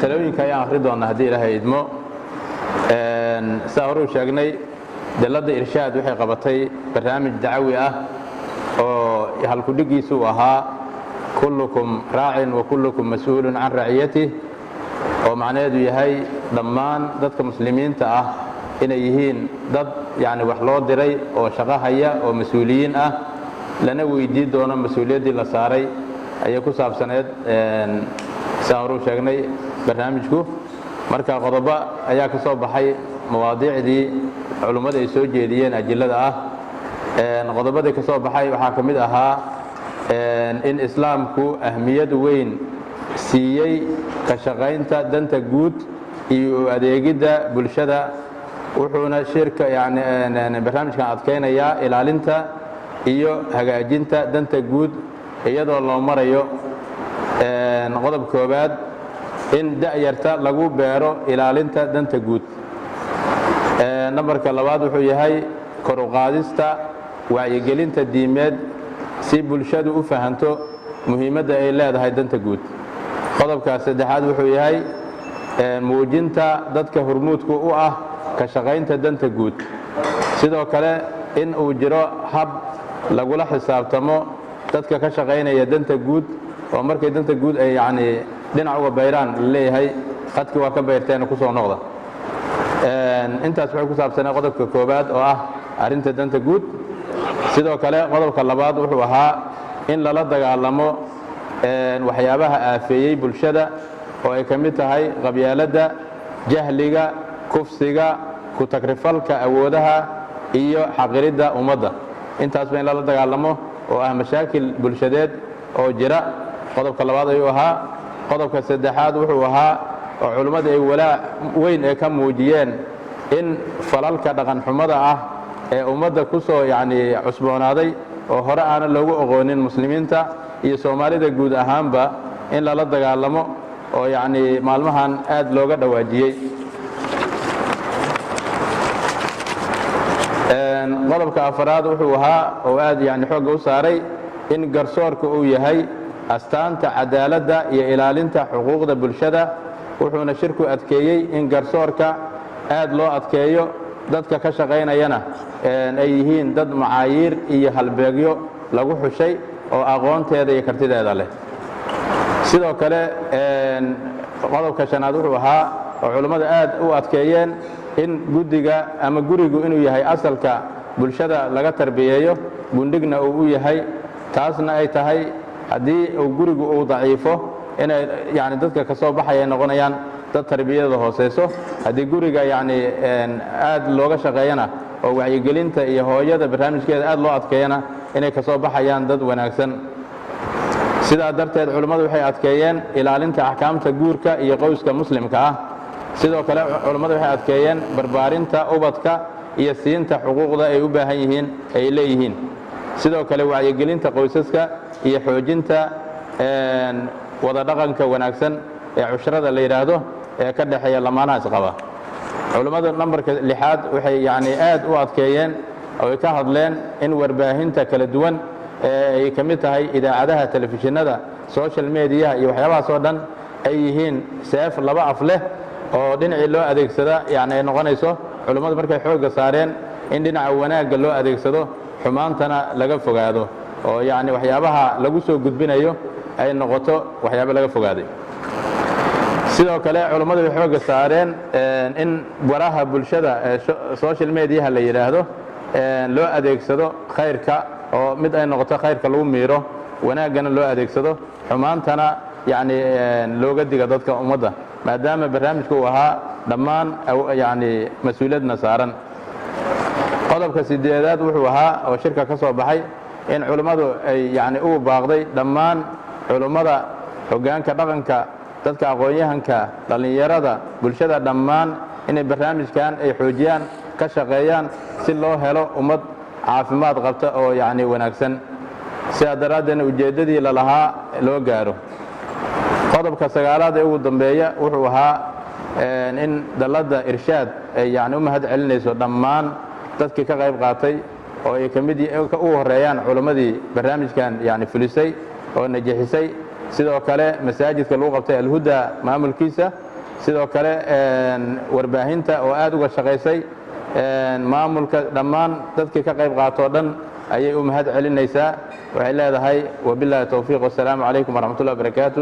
Talooyinka ayaan akhri doonnaa haddii Ilaahay idmo. Saa hore u sheegnay, dalladda Irshaad waxay qabatay barnaamij dacawi ah oo halkudhigiisu uu ahaa "Kullukum raacin wa kullukum mas-uulun can raciyatih", oo macnaheedu yahay dhammaan dadka muslimiinta ah inay yihiin dad yani wax loo diray oo shaqo haya oo mas-uuliyiin ah, lana weydii doono mas-uuliyaddii la saaray ayay ku saabsaneed. Saa horuu sheegnay barnaamijku, marka qodobo ayaa ka soo baxay mawaadiicdii culummada ay soo jeediyeen ajillada ah. Qodobadii ka soo baxay waxaa ka mid ahaa in Islaamku ahmiyad weyn siiyey ka shaqaynta danta guud iyo u adeegidda bulshada, wuxuuna shirka yani barnaamijkan adkaynayaa ilaalinta iyo hagaajinta danta guud iyadoo loo marayo qodob koowaad, in da'yarta lagu beero ilaalinta danta guud. Nambarka labaad wuxuu yahay kor u qaadista wacyigelinta diimeed si bulshadu u fahanto muhiimadda ay leedahay danta guud. Qodobka saddexaad wuxuu yahay muujinta dadka hormuudka u ah ka shaqaynta danta guud, sidoo kale in uu jiro hab lagula xisaabtamo dadka ka shaqaynaya danta guud, oo markay danta guud ay yacnii dhinac uga bayraan la leeyahay, "Khadkii waa ka bayrteena, ku soo noqda." Intaas waxay ku saabsanay qodobka koowaad oo ah arrinta danta guud. Sidoo kale qodobka labaad wuxuu ahaa in lala dagaalamo waxyaabaha aafeeyey bulshada, oo ay ka mid tahay qabyaaladda, jahliga, kufsiga, ku-tagrifalka awoodaha iyo xaqiridda ummadda. Intaasba in lala dagaalamo oo ah mashaakil bulshadeed oo jira, qodobka labaad ayuu ahaa. Qodobka saddexaad wuxuu ahaa oo culimmada ay walaac weyn ee ka muujiyeen in falalka dhaqanxumada ah ee ummadda ku soo yacnii cusboonaaday oo hore aanan loogu oqoonin muslimiinta iyo Soomaalida guud ahaanba in lala dagaalamo, oo yacnii maalmahan aad looga dhawaajiyey. Qodobka afaraad wuxuu ahaa oo aad yani xoogga u saaray in garsoorka uu yahay astaanta cadaaladda iyo ilaalinta xuquuqda bulshada, wuxuuna shirku adkeeyey in garsoorka aad loo adkeeyo, dadka ka shaqaynayana ay yihiin dad macaayiir iyo halbeegyo lagu xushay oo aqoonteeda iyo kartideeda leh. Sidoo kale qodobka shanaad wuxuu ahaa oo culummada aad u adkeeyeen in guddiga ama gurigu inuu yahay asalka bulshada laga tarbiyeeyo, gundhigna uu u yahay, taasna ay tahay haddii uu gurigu uu daciifo inay yani dadka ka soo baxaya ay noqonayaan dad tarbiyada hooseyso. Haddii guriga yacni aad looga shaqeeyana oo wacyigelinta iyo hooyada barnaamijkeeda aad loo adkeeyana, inay ka soo baxayaan dad wanaagsan. Sidaa darteed culummadu waxay adkeeyeen ilaalinta axkaamta guurka iyo qoyska muslimka ah. Sidoo kale culummadu waxay adkeeyeen barbaarinta ubadka iyo siinta xuquuqda ay u baahan yihiin ay leeyihiin, sidoo kale wacyigelinta qoysaska iyo xoojinta wada dhaqanka wanaagsan ee cushrada la yidhaahdo ee ka dhexeeya lamaanaha isqaba. Culummadu nambarka lixaad waxay yacni aad u adkeeyeen oo ay ka hadleen in warbaahinta kala duwan ee ay ka mid tahay idaacadaha, telefishinada, social mediaha iyo waxyaabahaas oo dhan ay yihiin seef laba af leh oo dhinacii loo adeegsada yani ay noqonayso. Culummadu markay xoogga saareen in dhinaca wanaagga loo adeegsado, xumaantana laga fogaado, oo yacni waxyaabaha lagu soo gudbinayo ay noqoto waxyaabo laga fogaaday. Sidoo kale culummadu waxay xoogga saareen in baraha bulshada ee social mediaha la yidhaahdo loo adeegsado khayrka, oo mid ay noqoto khayrka lagu miiro, wanaaggana loo adeegsado, xumaantana yacni looga diga dadka ummadda, maadaama barnaamijku uu ahaa dhammaan yacni mas-uuliyadna saaran. Qodobka sideedaad wuxuu ahaa oo shirka ka soo baxay in culummadu ay yacni ugu baaqday dhammaan culummada, hoggaanka dhaqanka, dadka aqoon-yahanka, dhallinyarada, bulshada dhammaan inay barnaamijkan ay xoojiyaan, ka shaqeeyaan, si loo helo ummad caafimaad qabta oo yacni wanaagsan, sidaa daraaddeedna ujeeddadii lalahaa loo gaaro. Qodobka sagaalaad ee ugu dambeeya wuxuu ahaa in dalladda Irshaad ay yacni u mahad celinayso dhammaan dadkii ka qayb qaatay, oo ay ka mid ugu horreeyaan culimmadii barnaamijkan yacni fulisay oo najixisay. Sidoo kale masaajidka lagu qabtay Alhuda maamulkiisa, sidoo kale warbaahinta oo aad uga shaqaysay, maamulka, dhammaan dadkii ka qayb qaatoo dhan ayay u mahad celinaysaa. Waxay leedahay: wabilaahi towfiiq, wasalaamu calaykum waraxmatullahi wabarakaatu.